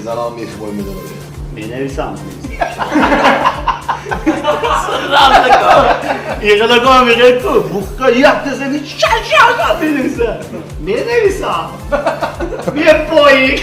Мезанам, мехбой мезанам. Менависам. Иғлагон мегӯяд, ку буққа якта зани шашаша менависа. Менависам. Мепои.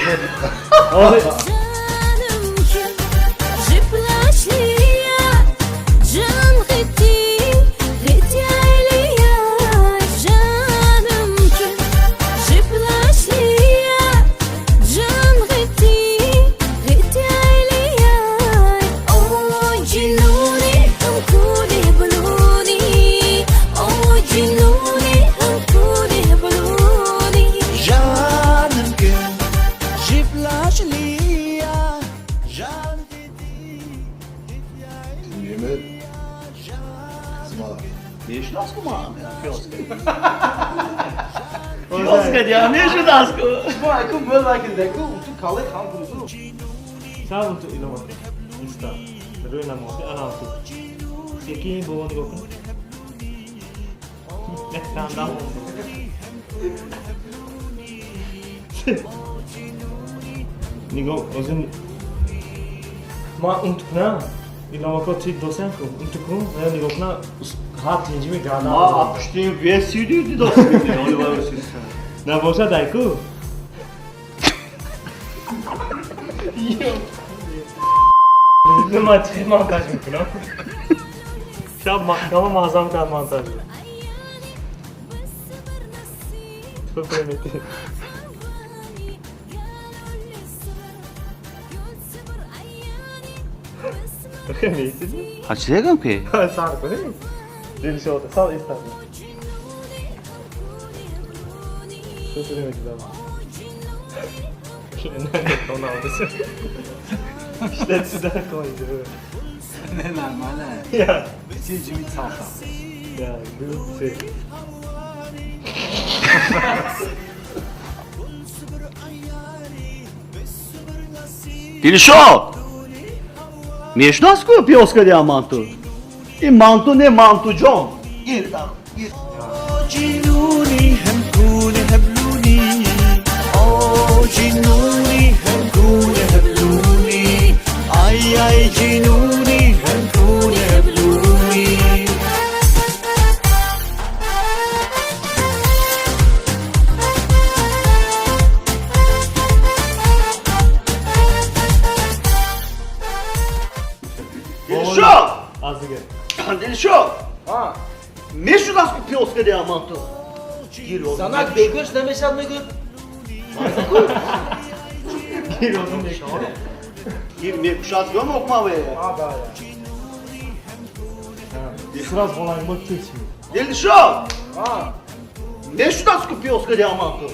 Нигоҳ, озин ман унтукна иловако ти досем ку унтукун ва нигоҳ куна ҳар тинҷими гардан. Ма пуштим весиди дидосим. Набошад айку. Ман чӣ монтаж мекунам? Шаб маҳкама муаззам кард монтаж. Ту примети. Ha чӣ дегам ки? Сар кунӣ? Дилшод, сал истад. Что ты мекидам? Не, сюда кой. Не, нормально. Я. Сиджими цалта. Я, ду, се. Дилшод! Мешнос ку пиёзка диҳам манту? Ин манту не мантуҷон. Гир дар, гир. Дилшод! Аз дигар. Дилшод! Мешунас ку пиёзка диҳам манту? Гир озим. Занак бегӯшт намешавад, мегӯяд. Гир озим мекунам. Гир мекушад гӯм окмаве. Сразу болангбо чечи. Дилшод! Мешунас ку пиёзка диҳам манту?